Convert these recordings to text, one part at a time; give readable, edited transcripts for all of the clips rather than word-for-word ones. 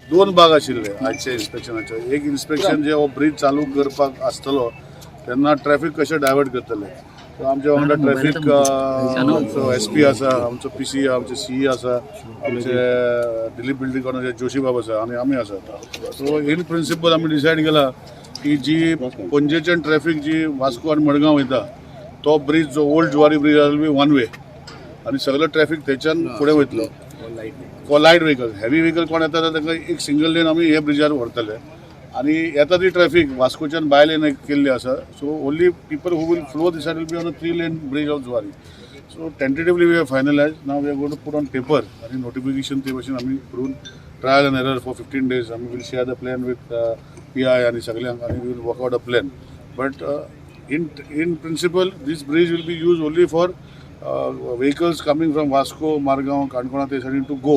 दोन भाग आशिल्ले आजचे इन्स्पेक्शनाचे. एक इन्स्पेक्शन जे हो ब्रीज चालू करपाक आसतलो तेन्ना ट्रॅफिक कशें डायवर्ट करतले. सो आमच्या वांगडा ट्रॅफिक आमचो एसपी आसा, आमचो पीसी, आमचे सीई आसा, आमचे दिलीप बिल्डिंग जोशी बाब आसा आनी आमी आसा. सो इन प्रिंसिपल आमी डिसायड केला की जी पणजेच्यान ट्रॅफिक जी वास्को आनी मडगांव वयता, तो ब्रीज जो ओल्ड जुवारी ब्रीज आसा बी वन वे आनी सगळो ट्रॅफिक थंयच्यान फुडें वयतलो for light vehicle. Heavy vehicle कोण येता जाल्यार तांकां एक सिंगल लेन आमी हे ब्रिजार व्हरतले आनी येता ती ट्रॅफिक वास्कोच्यान बाय लेन एक केल्ली आसा. So only people who will flow this side will be on a three lane bridge of Zuari. So tentatively we have finalize. Now we are going to put on paper आनी notification ते भशेन आमी करून trial and error for 15 days आमी will share the plan with PI आनी सगल्यांक आनी we will work out a plan. But in principle, this bridge will be used only for vehicles coming from Vasco, Margao, Kankona ते सायडीन to go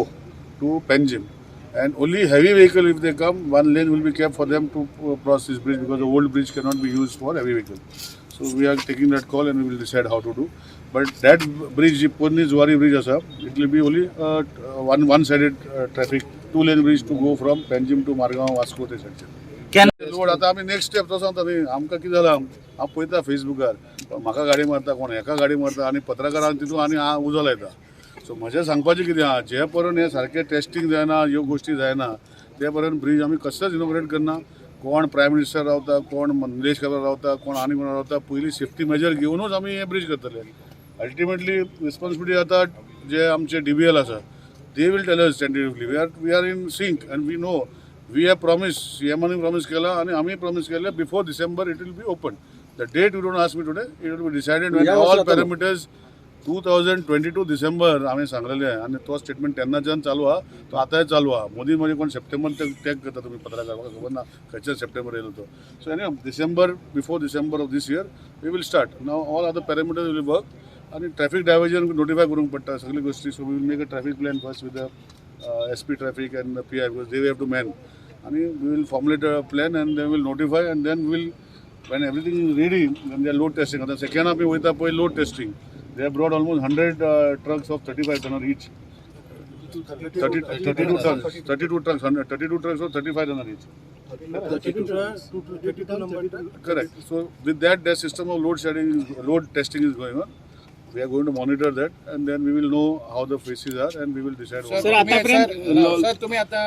to Panjim. And only heavy vehicle, if they come, one lane will be kept for them to cross this bridge, because the old bridge cannot be used for heavy vehicle. So we are taking that call and we will decide how to do. But that bridge, ji पोरणी Zuari bridge आसा, it will be only one sided traffic, two lane bridge to go from Panjim to Margao, Vasco ते सायडच्यान. Load आतां आमी next step तो सांगता न्ही. आमकां कितें जालां, हांव पळयता फेसबुकार कोण म्हाका गाडी मारता, कोण हेका गाडी मारता आनी पत्रकारांक तितून आनी हांव उजो लायता. सो म्हजें सांगपाचें कितें आहा, जे पर्यंत हें सारकें टेस्टींग जायना, ह्यो गोश्टी जायना, ते पर्यंत ब्रीज आमी कसलेच इनॉग्रेट करना. कोण प्रायम मिनिस्टर रावता, कोण निलेश काब्राल रावता, कोण आनी कोण रावता, पयलीं सेफ्टी मेजर घेवनूच आमी हें ब्रीज करतले. अल्टिमेटली रिस्पॉन्सिबिलिटी आतां जे आमचे डीबीएल आसा, they will tell us tentatively. We are in sync and we know we have promise, सीएमानी promise केला आनी आमी प्रॉमिस केलें, before December it will be open. The date you don't ask me today. It will be decided when all parameters. 2022 December आमी सांगलेलें आनी तो statement तेन्नाच्यान चालू आहा, तो आतांय चालू आहा. मदीं मदीं कोण सप्टेंबर टॅग करता तुमी पत्रकार, म्हाका खबर ना खंयच्या सप्टेंबर येयलो तो. So any December, before December of this year we will start. Now all other parameters will work आनी ट्रॅफिक डायवर्जन नोटिफाय करूंक पडटा सगळी गोश्टी. So we will make a traffic plan first with the SP traffic and PI, because they have to man, आनी we will formulate a plan and then will notify and then will, when everything is ready, when they are load testing. आता second आमी वयता पळय load testing, they have brought almost 100 trucks of 35 tonner each, 30, 32 trucks, 32 trucks, 132 trucks of 35 tonner each. Correct. So with that, the system of load shedding, load testing is going on. We are going to monitor that and then we will know how the phases are and we will decide what. Sir, आतापर्यंत sir, तुम्ही आता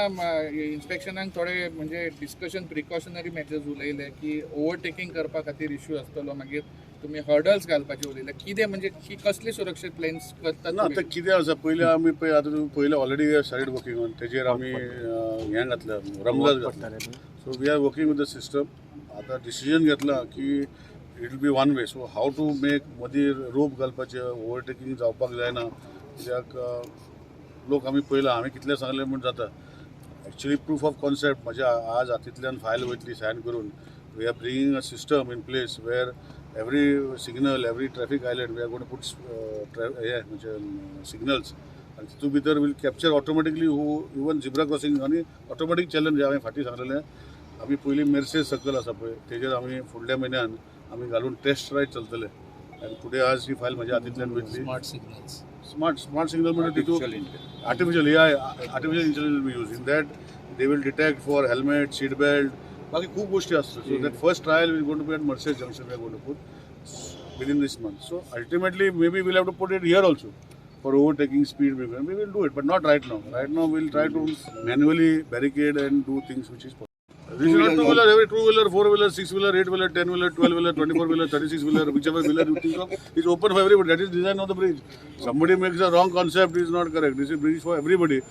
इन्स्पेक्शनाक थोडे म्हणजे discussion, precautionary measures उलयले की overtaking करपा खातीर issue आसतलो, मागीर तुमी हर्डल्स घालपाचे उलयले. कितें म्हणजे की कसली सुरक्षीत प्लॅन्स करतात ना तुमी? आतां कितें आसा, पयलीं आमी पळय, आतां तुमी पयलें already we started working on तेजेर आमी हें घातल्या, रंबलर्स घातल्या. So we are working with the system. आतां डिसिजन घेतलां की it will be one way. So how to make, मदीं रोप घालपाचें, ओवरटेकींग जावपाक जायना, कित्याक लोक आमी पळयला, हांवें कितलें सांगलें म्हूण जाता. एक्चुअली प्रूफ ऑफ कॉन्सेप्ट म्हज्या आज हातींतल्यान फायल वयतली सायन करून. We are bringing a system in place where every signal, every traffic island, we are gonna put हे म्हणजे सिग्नल्स आनी तितून भितर will capture automatically who even zebra crossing आनी ऑटोमॅटीक चॅलेंज. हांवें फाटीं सांगलेलें, आमी पयलीं मेर्सेस सर्कल आसा पळय, तेजेर आमी फुडल्या म्हयन्यान आमी घालून टेस्ट रायड चलतले आनी फुडें आज ही फायल म्हज्या हातींतल्यान वयतली. Smart signals. स्मार्ट सिग्नल म्हणजे तितून artificial AI, artificial intelligence be use. In that they will detect for helmet, seat belt, बाकी खूप गोष्टी असतात. So that first trial will going to be at Merces junction. We are going to put within this month. So ultimately, maybe we'll have to put it here also for overtaking speed. We will do it, but not right now. Right now, we'll try to manually barricade and do things which is possible. This is not two wheeler, every two wheeler, four wheeler, six wheeler, eight wheeler, 10 wheeler, 12 wheeler, 24 wheeler, 36 wheeler, whichever wheeler you think of, is open for everybody. That is design of the bridge. Somebody makes a wrong concept is not correct. This is bridge for everybody.